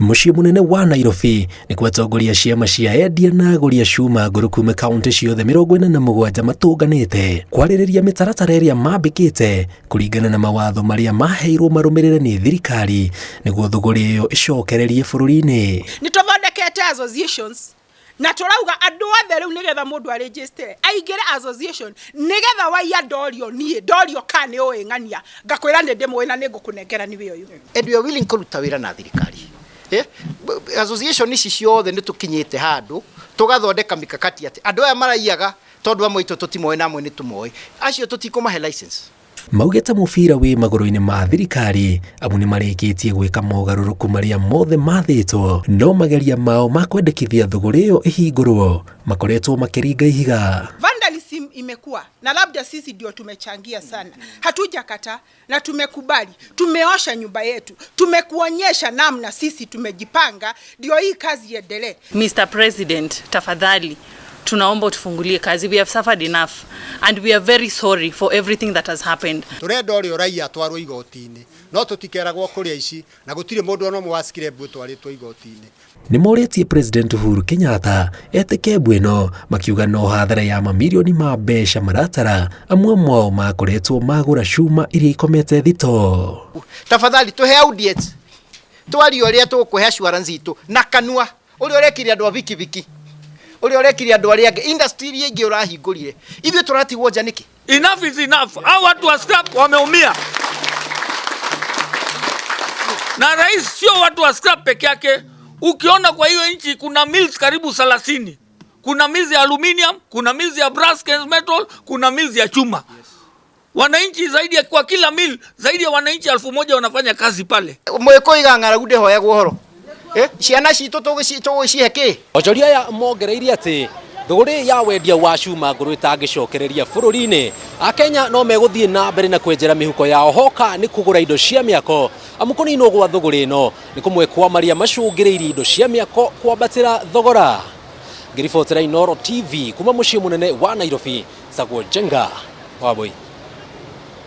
Mũciĩ mũnene wa Nairobi nĩkuo atongoria ciama cia endia na agũri a cuma ngũrũ kuma kaunti ciothe 47 matũnganĩte kwarĩrĩria mĩtaratara ĩrĩa mambĩkĩte kũringana na mawatho marĩa maheirwo marũmĩrĩre nĩ thirikari nĩguo thũgũrĩ ĩyo ĩcokererie bũrũri-inĩ. Nĩ tũthondekete associations na tũrauga andũ othe rĩu nĩgetha mũndũ arĩnjĩstĩre aingĩre association nĩgetha waiya ndorio niĩ ndorio ka nĩ ũĩ ng'ania ngakwĩra nĩ ndĩmũĩ na nĩ ngũkũnengera nĩwe ũyũ. And we are willing kũruta wĩra na thirikari. Eh? Association ici ciothe nĩ tũkinyĩte handũ tũgathondeka mikakati atĩ andũ aya maraiyaga tondũ amwe aitũ tũtimoĩ na amwe nĩ tũmoĩ, acio tũtikũmahe license. Maugĩte mũbira wĩ magũrũ-inĩ ma thirikari amu nĩ marĩkĩtie gwĩka mogarũrũku marĩa mothe mathĩtwo, no mageria mao ma kwendekithia thũgũrĩ ĩyo ĩhingũrwo makoretwo makĩringa ihiga. Vandalism imekuwa na labda sisi ndio tumechangia sana, hatujakata na tumekubali, tumeosha nyumba yetu, tumekuonyesha namna sisi tumejipanga ndio hii kazi iendelee. Mr. President, tafadhali tunaomba utufungulie kazi. We have suffered enough and we are very sorry for everything that has happened. Turenda ũrĩa ũraiya atwarwo igoti-inĩ, no tũtikeragwo kũrĩa ici na gũtirĩ mũndũ ona ũmwe wacikire mbu ũtwarĩtwo igoti-inĩ. Nĩ morĩtie President Uhuru Kenyatta etĩke mbu ĩno makiuga no hathara ya mamirioni ma mbeca maratara amwe mwao makoretwo magũra cuma iria ikomete thito. Tafadhali tũhe audience twarie ũrĩa tũgũkũhe assurance itũ na kanua ũrĩa ũrekire andũ a bikibiki, ũrĩa ũrekire andũ arĩa angĩ, industry iria ingĩ ũrahingũrire, ithuĩ tũratigwo nja nĩkĩ? Enough is enough. Hao watu wa scrap wameumia. Na rais sio watu wa scrap peke yake. Ukiona kwa hiyo nchi kuna mills karibu 30. Kuna mills ya aluminium, kuna mills ya brass cans metal, kuna mills ya chuma. Wananchi zaidi ya kwa kila mill zaidi ya wananchi 1000 wanafanya kazi pale. Mwĩkũiga ng'aragu ndĩhoyagwo ũhoro. Ciana citũ tũgũcihe kĩ? Onjoria aya mongereirie atĩ thũgũrĩ ya wendia wa cuma ngũrũ ĩtangĩcokereria bũrũri-inĩ, Akenya no megũthiĩ na mbere na kwenjera mĩhuko yao hoka nĩ kũgũra indo cia mĩako, amu kũninwo gwa thũgũrĩ ĩno nĩ kũmwe kwa marĩa macũngĩrĩirie indo cia mĩako kwambatĩra thogora. Ngĩribotera Inooro TV kuma mũciĩ mũnene wa Nairobi, Sagwo Njenga Wambui.